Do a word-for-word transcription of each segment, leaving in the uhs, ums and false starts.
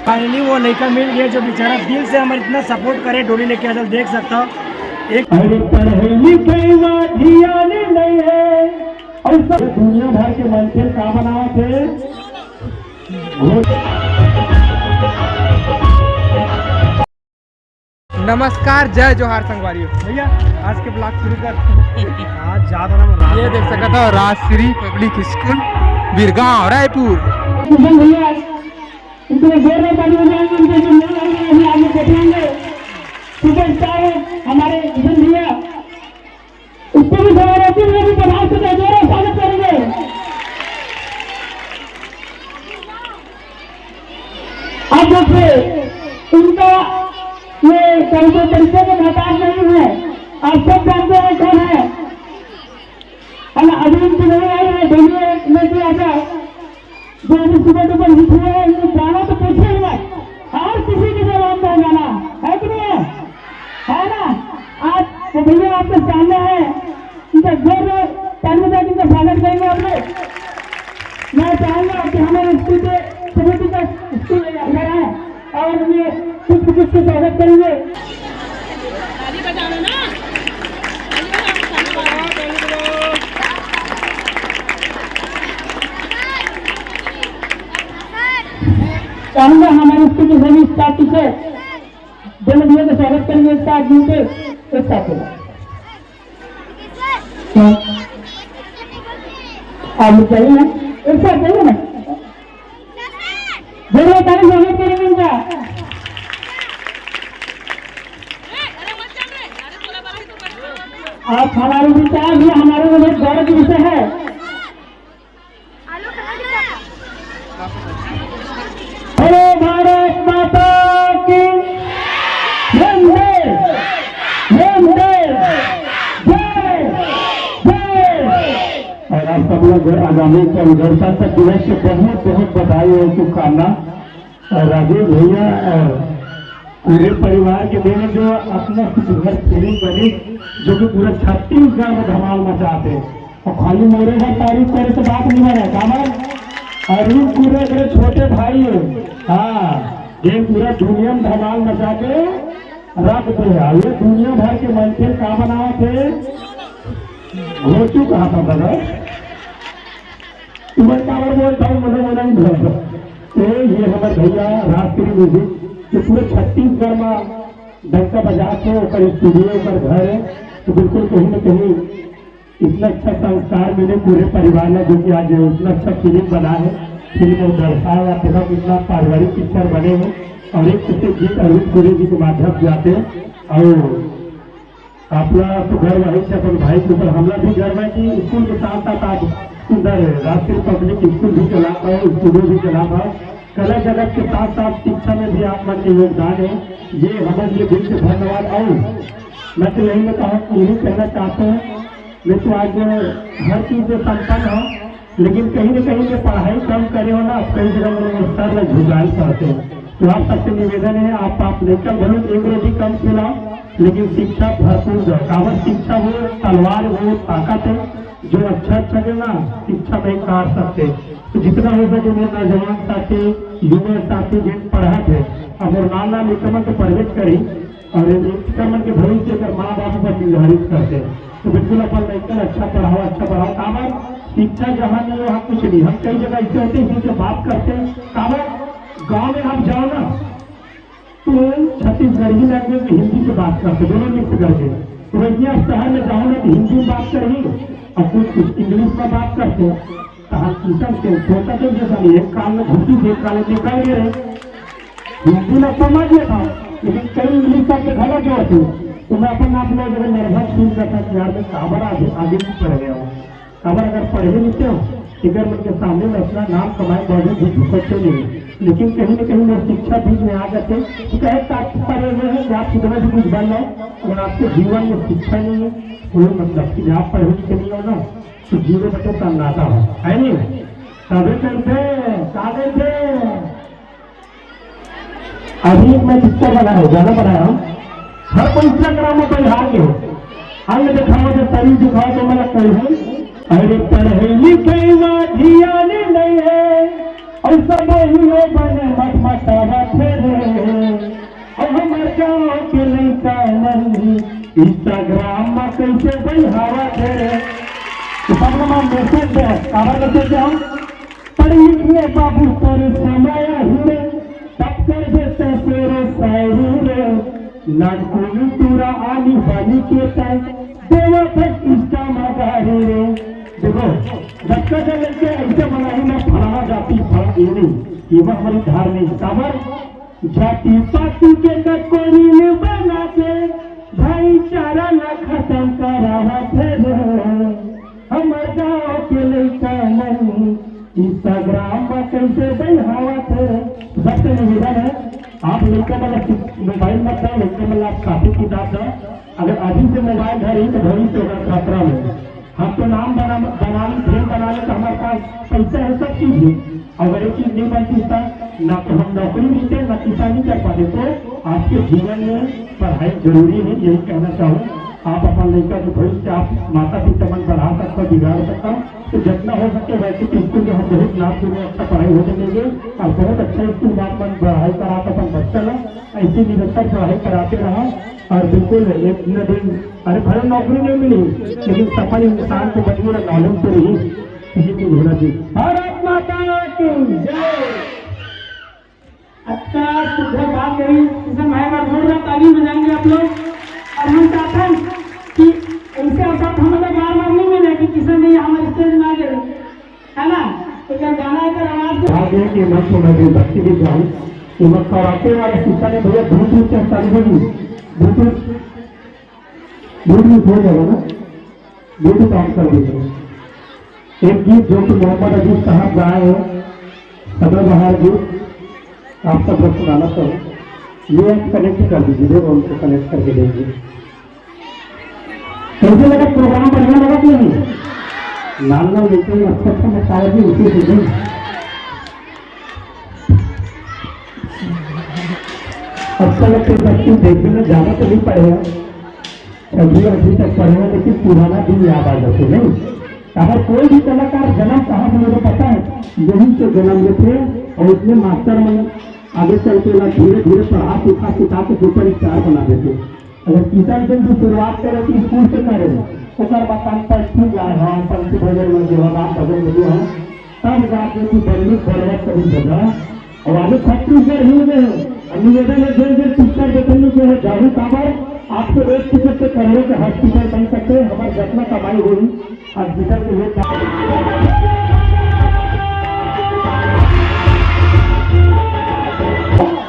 Finally वो लड़का मिल गया जो बेचारा दिल से हमारे इतना सपोर्ट करे। डोली लेके आजल देख सकता हो एक अरे पढ़े लिखे मा ध्यान नहीं है। ऐसा दुनिया भर के मनखे का बनावत है। नमस्कार, जय जोहार संगवारी हो। भैया, आज के ब्लॉग शुरू कर। आज ज्यादा ना, ये देख सकता हो राजश्री पब्लिक स्कूल, बीरगांव, रायपुर। भैया, इतने जोरदार ताली बजाएंगे, उनके जो नए आए हैं, अभी आप लोग बैठेंगे। सुपरस्टार हमारे किशन भैया, उसको भी सवाल है, उसको भी प्रभाव से जोरदार स्वागत करेंगे। आप देखिए, उनका ये कविता परिचय के मोहताज नहीं है, आप सब जानते हैं कौन है। है ना? अभी उनकी नई आई है, डेली में भी आता है। जो अभी सुबह सुबह हिट हुआ है, इनको गाना तो पूछे ही मत, हर किसी के जवाब में गाना है कि नहीं है? है ना? आज वो भैया आपके सामने है, इनका जोरदार ताली बजा के इनका स्वागत करेंगे आप लोग। मैं चाहूंगा कि हमारे स्कूल के समिति का स्कूल अगर है और उन्हें कुछ कुछ से स्वागत करेंगे। चाहूंगा हमारे स्कूल के सभी स्टाफ टीचर दोनों भैया का स्वागत करेंगे एक साथ मिलके, एक साथ होगा। हाँ। आप लोग चाहिए ना, एक साथ चाहिए ना। जोरदार ताली स्वागत करेंगे उनका। आप हमारे विचार भी हमारे लिए बहुत गौरव की विषय है। हेलो भारत माता की, वंदे, वंदे, जय, जय। और आप सब लोग आगामी स्वतंत्रता दिवस के बहुत बहुत बधाई और शुभकामना। और राजेश भैया, अ, पूरे परिवार के देने जो अपना सुघर फीलिंग बनी, जो कि पूरा छत्तीसगढ़ में धमाल मचाते हैं। और खाली मोरे का तारीफ करे से बात नहीं बने, काबर? अरविंद पूरे मेरे छोटे भाई है, हाँ, ये पूरा दुनिया में धमाल मचा के रख दे। ये दुनिया भर के मनखे का बनावत है, हो चुका था दादा। मैं काबर बोलता हूँ, मने मने नहीं बोलता। तो ये हमारे भैया राजश्री म्यूजिक, जो पूरे छत्तीसगढ़ में डंका बजा के ओकर स्टूडियो, ओकर घर है, तो बिल्कुल कहीं ना कहीं इतना अच्छा संस्कार मिले पूरे परिवार में, जो कि आज इतना अच्छा फिल्म बना है। फिल्म और दर्शाया, आप देखो कितना पारिवारिक पिक्चर बने हैं। और एक से एक गीत अरविंद पुरी जी के माध्यम से आते हैं। और आपला तो गर्व है अपन भाई के ऊपर, हमला भी गर्व है कि स्कूल के साथ साथ आप सुंदर राजश्री पब्लिक स्कूल भी चला पाए, स्टूडियो भी चला पाए। कला जगत के साथ साथ शिक्षा में भी आप मन के योगदान है, ये हमारे लिए दिल से धन्यवाद। और मैं तो यही में कहूँ, यही कहना चाहता हूँ, मैं तो आज हर चीज में संपन्न हूँ, लेकिन कहीं ना कहीं मैं पढ़ाई कम करे हो ना, कई जगह मेरे सर में झुकाए पड़ते हैं। तो आप सबसे निवेदन है, आप, आप लेकर भले एक रोटी कम खिलाओ, लेकिन शिक्षा भरपूर दो। काबर शिक्षा वो तलवार, वो ताकत है, जो अच्छा अच्छा जो ना शिक्षा में काट सकते हैं। तो जितना हो सके मेरे नौजवान साथी, युवा साथी जिन पढ़त है, अब और नाम नाम निकमन तो प्रवेश करी, और ये शिक्षा मन के भविष्य अगर माँ बाप पर निर्धारित करते हैं, तो बिल्कुल अपन लड़कन अच्छा पढ़ाओ, अच्छा पढ़ाओ। काबर शिक्षा जहाँ नहीं है, वहाँ कुछ नहीं। हम कई जगह ऐसे होते हैं, हिंदी से बात करते हैं। काबर गाँव में आप जाओ ना, तो छत्तीसगढ़ी लैंग्वेज में हिंदी से बात करते, दोनों मिक्स करके। तो वैसे आप शहर में जाओ ना, तो हिंदी में बात करेंगे और कुछ कुछ इंग्लिश में बात करते। तो हम किशन के छोटा तो जैसा नहीं, एक कान में घुसी, एक कान में निकाल दे रहे। हिंदी में समझ लेता हूँ, लेकिन कई इंग्लिश शब्द गलत जोड़ते हो। तो मैं अपन आप लोग अगर नर्वस फील करता कि यार मैं काबर आगे, आगे नहीं पढ़ गया हूँ, काबर अगर पढ़े लिखे हो, अगर मन के सामने में अपना नाम कमाए बढ़े भी झुकते नहीं है। लेकिन कहीं ना कहीं मेरे शिक्षा बीच में आ जाते, तो कहे ताकि पढ़े हुए हैं कि आप कितना भी कुछ बन जाओ, अगर आपके जीवन में शिक्षा नहीं है, कोई मतलब कि आप पढ़े लिखे नहीं हो ना, तो जीरो बटे सन्नाटा हो, है नहीं? तभी कहते, क्या कहते? अभी एक मैं पिक्चर बना रहा हूँ, गाना बना रहा हूँ। हर कोई इंस्टाग्राम में कोई हार के हो, अंग दिखाओ तो शरीर दिखाओ तो मतलब कोई है। अरे पढ़े लिखे मा ध्यान नहीं है, अउ सब ही हो बने मटमटावत हे रे। अउ हमर गाँव के लइका मन Instagram म कइसे बइहावत हे रे। तो सब मन message दे, काबर message दे हम? पढ़ लिख ले बाबू तोर समय आही रे, तब करबे त तोर शायरी रे। नानकुनी तोरा आनी बानी के तय, देवा भक्ति का मगारी रे। देखो, जब तक लइके ऐसे बनाही ना फलाना जाति, फलाना ये नहीं, ये बात हमारी धार नहीं। काबर? जाति पाति के कटोरी में बना के भाईचारा ला खतम करावत हे रे। हमर गाँव के लइका मन Instagram म कइसे बइहावत हे रे। सबसे निवेदन हे, आप लइका मन मोबाइल मत दो, लइका मन आप कापी किताब दो। अगर अभी से मोबाइल धरी तो भविष्य होगा खतरा में। हम तो नाम बना, बना ली, फिल्म बना ली तो हमारे पास पैसा है, सब चीज है। अगर ये चीज नहीं बनती था, ना तो हम नौकरी मिलते, ना किसानी कर पाते। तो आपके जीवन में पढ़ाई जरूरी है, यही कहना चाहूँ। आप अपन लइका के भविष्य आप माता पिता मन बढ़ा सकता, बिगाड़ सकता। तो जितना हो सके वैसे स्कूल में हम बहुत नाम सुने, अच्छा पढ़ाई होने देंगे और बहुत अच्छा स्कूल में आप मन पढ़ाई करा के अपन बच्चा ला ऐसे निरंतर पढ़ाई कराते रहा। और बिल्कुल एक न दिन, अरे भले नौकरी नहीं मिली, लेकिन सफल इंसान को बनिए ना, मालूम तो रही किसी की मेहनत ही। भारत माता की जय। अच्छा, सुधा बात करी, किशन भाई का जोरदार ताली बजाएंगे आप लोग। और हम चाहते हैं कि ऐसे अवसर हम लोग बार बार नहीं मिले कि किशन भैया हमारे स्टेज में आ गए, है ना? तो क्या गाना है, अगर आवाज को भाग गया कि मैं सुना भी भक्ति भी जाऊं, कि मैं कराटे वाला शिक्षा ने भैया दूर दूर से चालू होगी, दूर दूर, दूर दूर हो जाएगा ना, दूर दूर काम कर देगा। एक गीत जो कि मोहम्मद अजीज साहब गाए हैं, सदाबहार गीत, आप सब लोग सुनाना चाहूँ, ये आप कनेक्ट कर दीजिए, वो उनको कनेक्ट करके देंगे। कैसे लगा प्रोग्राम? बढ़िया लगा कि नहीं? नाम नाम लेते ही अच्छा अच्छा मचाया जी, उसी से जी। अच्छा लगता है, बच्चे देखने में ज्यादा तो नहीं पड़े हैं। छठी आठवीं तक पढ़े हैं, लेकिन पुराना दिन याद आ जाते नहीं। अगर कोई भी कलाकार जन्म कहाँ से लेते पता है? यहीं से जन्म लेते हैं। और इसमें मास्टर मन आगे चल के ना धीरे धीरे पढ़ा सिखा सिखा के सुपर स्टार बना देते। अगर किशन सिंह की शुरुआत करे तो स्कूल से करे, ओकर बाद हम पंछी गाए हैं, पंछी भजन में जो है, राम भजन में जो है, तब जाके तू बल्लू बरवा कभी बजा। और आगे छत्तीसगढ़ हिल गए हैं। अब निवेदन है, जो जो पिक्चर देखने के है, जाहू कांवर, आपको एक टिकट से करोड़ों के हॉस्पिटल बन सकते हैं। हमारे जितना कमाई हुई हॉस्पिटल के लिए।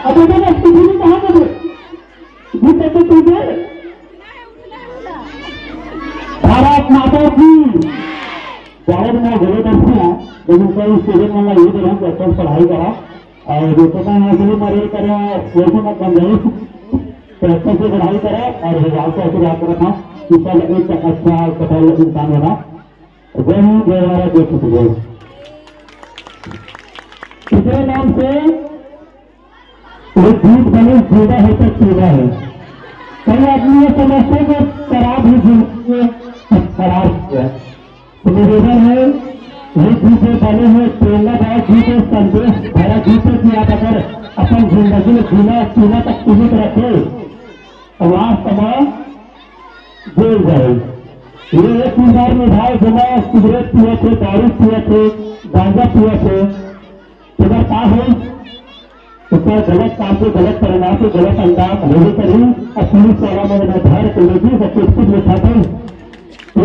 अब इधर स्टूडियो में कहाँ गए? भारत माता की। भारत में बोले करते हैं, लेकिन कई स्टूडेंट वाला ये तरह से अच्छा पढ़ाई करा। और जो पता है, असली मरे करे, वो तो मत बन जाए। तो अच्छा से पढ़ाई करा और हजार से आशीर्वाद करा था कि कल एक अच्छा सफल इंसान होगा। जय हिंद, जय भारत, जय छत्तीसगढ़। तीसरे नाम से वो दूध बने, जीरा है तो चूरा है। कई आदमी ये समझते हैं कि शराब ही जिंदगी में खराब है। तो निवेदन है, ये गीत जो बने हैं, प्रेरणादायक गीत है, संदेश भरा गीत है कि आप अगर अपन जिंदगी में जीना, जीना तक सीमित रखे, तो वास्तव में जेल जाए। ये एक किरदार निभाए, जो मैं सिगरेट पिए थे, दारू पिए थे, गांजा पिए थे, तो मैं का है? तो क्या गलत काम के गलत परिणाम के गलत अंजाम होबे करही? और पुलिस वाला मन में धर के लेके सब कुछ कुछ लिखा था। तो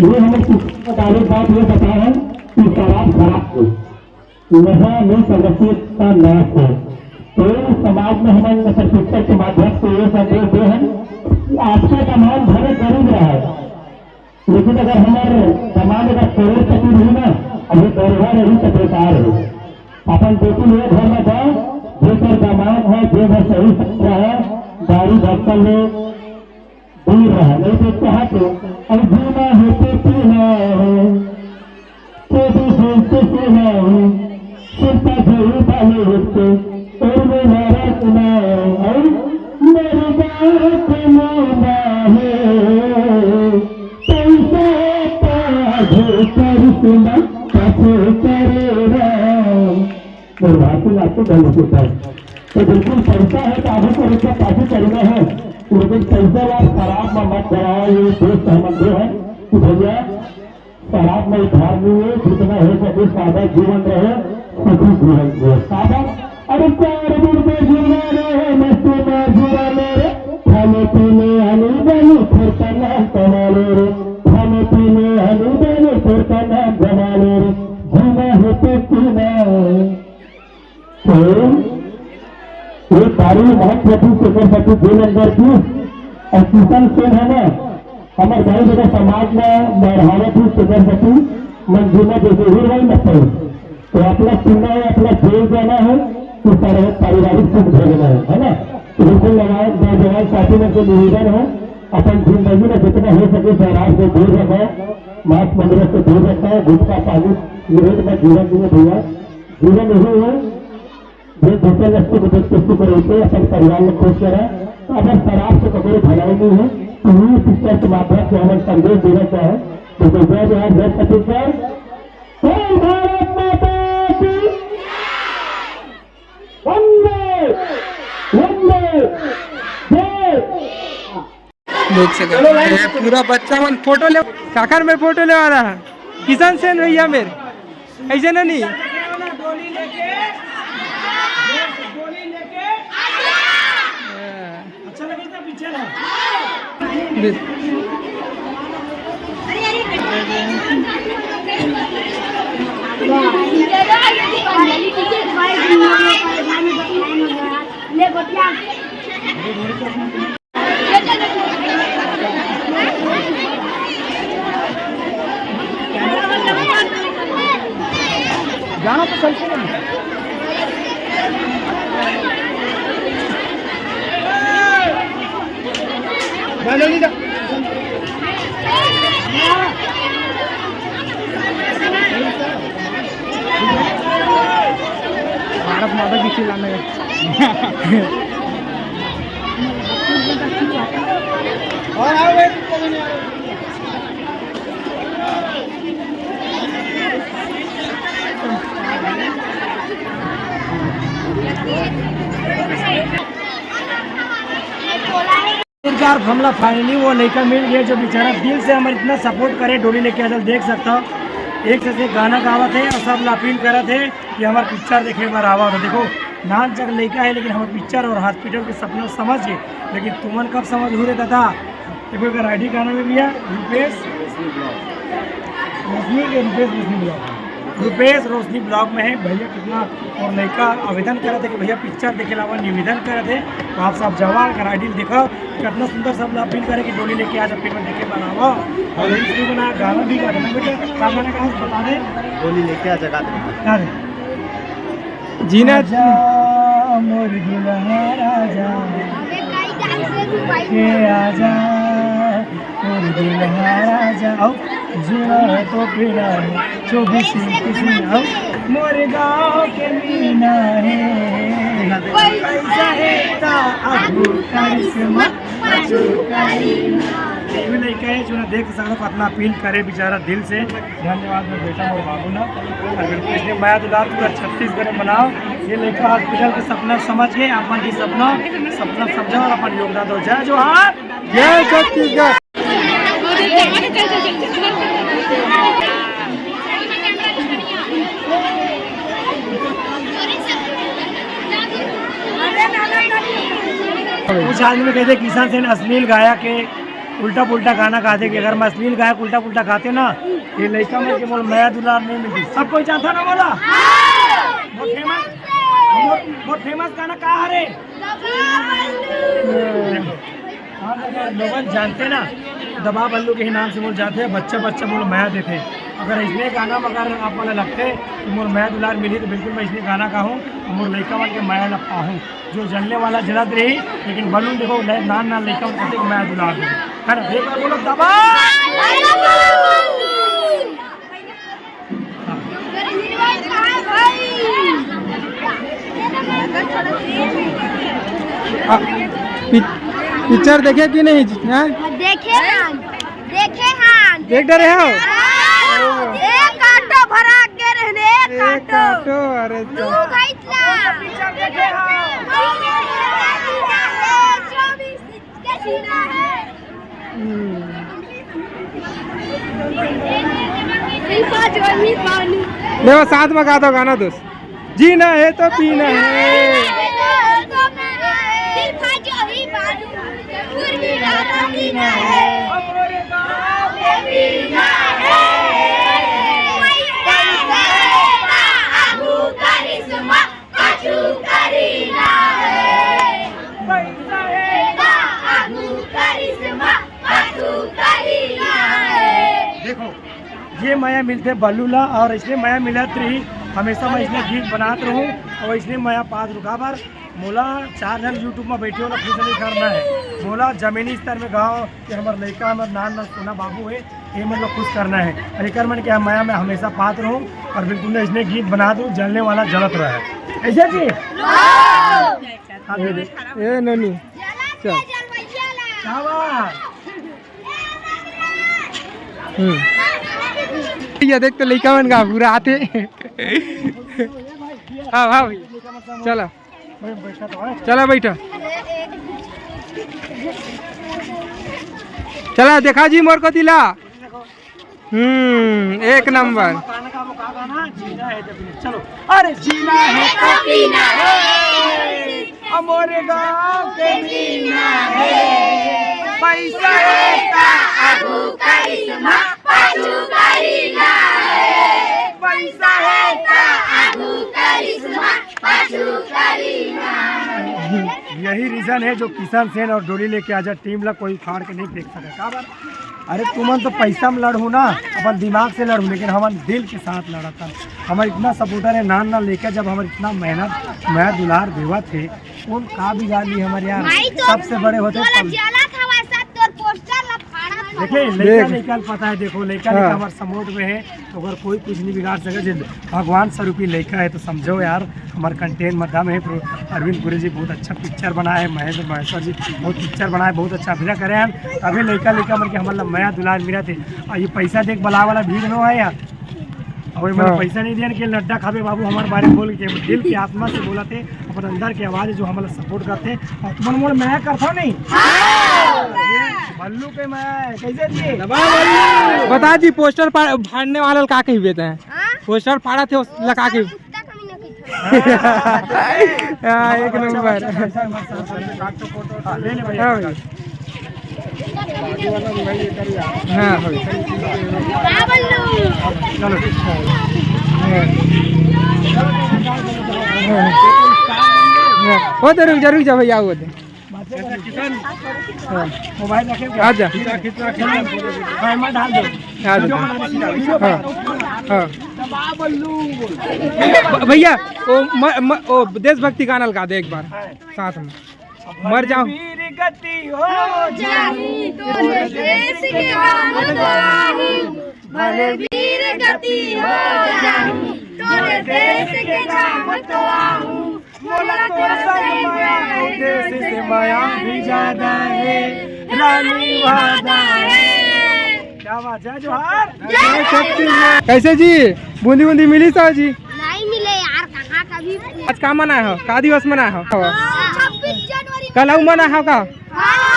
ये हमर शिक्षा का डायरेक्ट बात ये बता है कि शराब खराब है, नशा में समस्या का नाश है। तो समाज में हमन मतलब शिक्षा के माध्यम से ये संदेश दे हैं कि आपके तमाम भले गरीब रहे, लेकिन अगर हमार समाज अगर करोड़पति रही ना, अभी गरीबा रही तो बेकार हो। अपन बेटी लोग घर में जाओ, जेकर जमात है, जे घर सही सुथरा है, दारू भक्कल ले दूर रहे, नहीं तो कहा तो अब जीना है तो पीना है, तो भी सुनते सुना है, सुनता जरूर डाले होते, और में नारा सुना है, और मेरी बात माना है। पैसा पाधे करिश्मा कथे करे राम। अभी तो रुपया पाछू चलना है, लेकिन पैसा ला शराब में मत गड़ाओ। ये दोस्त हमन दे हैं कि भैया, शराब में उधार नहीं है, जितना हो सके सादा जीवन रहे, सुखी जीवन जिए। सादा, अरे चार दिन में जीना रहे, मस्त में जीना रहे, खाने पीने आनी बानी, फिर करना कमा ले रे, खाने पीने आनी बानी, फिर करना जमा ले रे, जीना है तो जीना। तो ये तारी महत्वपूर्ण सेकर सेती दू नंबर की, और किशन सेन है ना, हमर भाई जगह समाज में बढ़ावत ही सेकर सेती मन जीना जैसे ही रही न पाई। तो अपना सुनना है, अपना जेल जाना है, तो सारे पारिवारिक सुख भोगना है, है ना? तो बिल्कुल लगाए, नौजवान साथी मन से निवेदन है, अपन जिंदगी में जितना हो सके शराब से दूर रखो, मांस मंदिर से दूर रखो, गुटखा पानी सिगरेट में जीवन जिए भैया, जीवन यही है। जो दूसरे व्यक्ति को देख के सुख रहे थे, अपन परिवार में खुश रहे। तो अगर शराब से कभी भलाई नहीं है, तो ये पिक्चर के माध्यम से हमें संदेश देना चाहे। तो जय जोहार, जय छत्तीसगढ़, जय भारत माता की, वंदे, वंदे, जय। देख सकते हैं, पूरा बच्चा मन फोटो ले, काकर में फोटो लेवा रहा है, किशन सेन भैया मेरे, ऐसे ना नहीं। गाना तो चलते रहे। जा, जल्दी जा। भारत माता की चिल्लाने का। और आओ भाई। आखिरकार हमला finally वो लइका मिल गया, जो बेचारा दिल से हमर इतना support करे। डोली लेके आ चल, देख सकता हो, एक से एक गाना गावत है और सब ला अपील करत है कि हमर पिक्चर देखे बर आवा। तो देखो, नान चक लइका है, लेकिन हमर पिक्चर और हॉस्पिटल के सपना समझ है। लेकिन तुमन कब समझ हो रे दादा? देखो, एकर आईडी का नाम है भैया, रुपेश रोशनी के, रुपेश रोशनी ब्लॉग। रुपेश रोशनी ब्लॉग में है भैया। कितना और लइका आवेदन करत है कि भैया पिक्चर देखे लावा, निवेदन करत है। तो आप सब जावा, अगर आईडी देखो, कितना सुंदर सब ला अपील करे कि डोली लेके आ जा, फिल्म देखे बनावा। और रील्स भी बना, गाना भी गा देना बेटा। का गाना कहाँ से बता दे? डोली लेके आ जगा दे। गा दे। जीना आजा मोर दुल्हा राजा, के आजा मोर दुल्हा राजा। आओ, जीना तो पीना है, चौबीस इक्कीस में आओ, मोर गाँव के मीना है। पैसा है ता अब करिश्मा। ये लइका है जो ना देख सकते हो, कितना अपील करे बेचारा दिल से। धन्यवाद मोर बेटा, मोर बाबू ना। अगर इसने मया दुलार पूरा छत्तीसगढ़ में बनाओ। ये लइका हॉस्पिटल के सपना समझ के अपन भी सपना, सपना समझो और अपन योगदान दो। जय जोहार, जय छत्तीसगढ़। कुछ आदमी कहते किशन सेन अश्लील गायक है, उल्टा पुल्टा गाना गाते, कि अगर मैं अश्लील गायक उल्टा पुल्टा गाते ना, ये लइका मन के मोला मया दुलार नहीं मिलती। सब कोई जानता ना बोला? बहुत फेमस, बहुत, बहुत फेमस गाना का हरे? हाँ, अगर लोगन जानते ना, दबा बल्लू के ही नाम से मोला जानते हैं, बच्चा बच्चा मोला मया देते। अगर इसने गाना में अगर आप वाला लगते तो मोला मया दुलार मिली, तो बिल्कुल मैं इसने गाना गाहूँ, मोर लइका मन के मया ला पाहूँ। जो जलने वाला जलत रही, लेकिन बलून देखो, ले-, नान नान लइका मन के मया दुलार दे। है ना? एक बार बोलो, दबा। आ, पि-, पिक्चर देखे कि नहीं? हैं? देखे हन, देखे हन। देख डरे हो? हाँ। एक ऑटो भरा के रहने, एक एक ऑटो। ऑटो, अरे दू तो। घंटा। पिक्चर देखे हन। ले वो साथ में गा दो गाना दोस्त। जीना है तो पीना है। देखो, ये मया मिलथे बल्लू ला, और इसने मया मिलत रही, हमेशा मैं इसने गीत बनात रहूं, और इसने मया पास रुका बर मोला चार झन YouTube में बैठे वाला खुश नहीं करना है। मोला जमीनी स्तर में गाँव के हमर लइका, हमर नान नान सोना बाबू है, ये मन ला खुश करना है। और एकर मन के मया मैं हमेशा पात रहूं, और बिल्कुल इसने गीत बना दूं, जलने वाला जलत रहे। ऐसे जी? हाँ, दे दे। ए ननी, चल। क्या बात? हम्म। भैया देख तो लइका मन का पूरा आते। हाँ, हाँ भैया। चला। चला बैठा। चला देखा जी मोर को दिला। हम्म, एक नंबर। मकान का वो का गाना? जीना है जब, चलो। अरे जीना है तो पीना है, हमारे गांव के मीना है। पैसा है ता आगू करिश्मा, पाछू करीना है। पैसा है ता आगू करिश्मा, पाछू करीना है। यही रीजन है जो किशन सेन और डोली लेके आजा टीम ला कोई उखाड़ के नहीं फेंक सका। का बात? अरे तुमन तो पैसा में लड़हू ना, अपन दिमाग से लड़हू, लेकिन हमन दिल के साथ लड़त हन। हमर इतना सपोर्टर है, नान नान लइका जब हमर इतना मेहनत, मया दुलार देवत हे, कौन का बिगाड़ ली हमर यार। भाई तो सबसे बड़े होते तोला पब- जलत हवा सब तोर पोस्टर ला फाड़त हवा। देखिए, लइका देख। लइका ल पता है, देखो लइका हाँ। लइका हमर सपोर्ट में है, तो अगर कोई कुछ नहीं बिगाड़ सके, जे भगवान स्वरूपी लइका है तो समझो यार। हमारे कंटेंट में दम है। प्रो-, अरविंद पुरी जी बहुत अच्छा पिक्चर बनाए हैं, महेंद्र महेश्वर जी बहुत पिक्चर बनाए, बहुत अच्छा अभिनय करे हैं। अभी लइका लइका मन के हमर ला मया दुलार मिलत हे। और ये पैसा देख बला वाला भीड़ नो है यार। और ये मतलब हाँ। पैसा नहीं दिया कि नड्डा खाबे बाबू हमारे बारे में बोल के, दिल की आत्मा से बोलत हे, अपन अंदर की आवाज है जो हमला सपोर्ट करते हैं। और तुमन मोर मया करता नहीं। ये बल्लू के मया है, कैसे जी? बता जी, पोस्टर पा-, फाड़ने वाला का कही बेटा है? हाँ? पोस्टर फाड़ा थे, उस लगा के। कुत्ता कमी ना कुछ। हाँ, एक नंबर। ले ले भैया। हाँ भाई। हाँ भाई। का बोलू? चलो। हाँ। हाँ। वो तो रुक जा, रुक जा भैया, वो दे। किशन, हाँ। मोबाइल रखे क्या? आजा। खींचा, खींचा, खींचा। टाइमर डाल दो। आजा। वीडियो बना दो, सीधा वीडियो बना दो। हाँ। हाँ। दबा बल्लू। भ-, भैया, ओ, म-, म-, ओ, देशभक्ति गाना लगा दे एक बार, हाँ। साथ में। मर जाओ। वीर गति हो जाही, तोरे देश के नाम तो आही। भले वीर गति हो जाही, तोरे देश के नाम तो आही। मोला तोर संग मया हे, देश से मया भी ज्यादा है, रानी वादा है। क्या बात, जय जोहार। जय छत्तीसगढ़। कैसे जी, बूंदी बूंदी मिली सा जी? नहीं मिले यार, कहाँ कभी। आज का मनाए हो, का दिवस मनाए हो? छब्बीस जनवरी। कल अउ मनाए हो का? हाँ,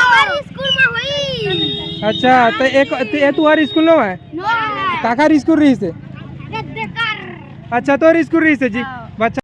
हमारे स्कूल में हुई। अच्छा, तो एक, तो ये तुम्हारे स्कूल में है? नो। काकर स्कूल रही से? गद्देकर। अच्छा, तोर स्कूल रही से जी? हाँ। बच्चा